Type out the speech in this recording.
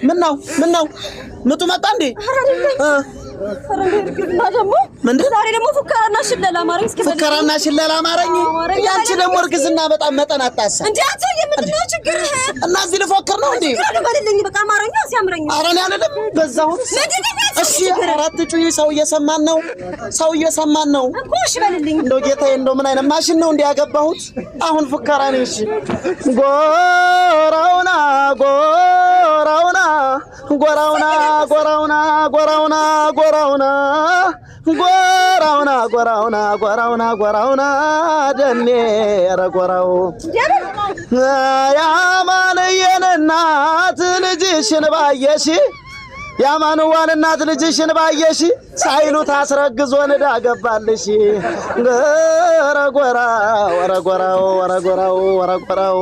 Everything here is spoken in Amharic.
ምነው ምነው ምጡ መጣ እንዴ? እርግዝና ደግሞ ምንድን? ዛሬ ደግሞ ፉከራና ሽለላ አማረኝ። እስኪ በል። ፉከራና ሽለላ አማረኝ። አማረኝ። ያንቺ ደግሞ እርግዝና በጣም መጠን አጣሳ። እንዴ አንተ የምንድን ነው ችግርህ? እና እዚህ ልፎክር ነው እንዴ? ችግር አለው በልልኝ። በቃ አማረኛ ሲያምረኝ። ኧረ እኔ አልልም። በዛሁት ምንድን ነው ያንተ እሺ፣ ችግር? አራት ጩይ። ሰው እየሰማን ነው። ሰው እየሰማን ነው። እኮ እሺ በልልኝ። እንደው ጌታዬ፣ እንደው ምን አይነት ማሽን ነው እንዲህ ያገባሁት? አሁን ፉከራ ነው። እሺ፣ ጎራውና ጎራውና ጎራውና ጎራውና ጎራውና ጎራውና ጎራውና ጎራውና ጎራውና ጎራውና ደኔ ኧረ ጎራው ያማንየን እናት ልጅሽን ባየሽ፣ ያማንዋን እናት ልጅሽን ባየሽ፣ ሳይሉት አስረግዞ ንዳ ገባልሽ። ኧረ ጎራው ኧረ ጎራው ኧረ ጎራው ኧረ ጎራው።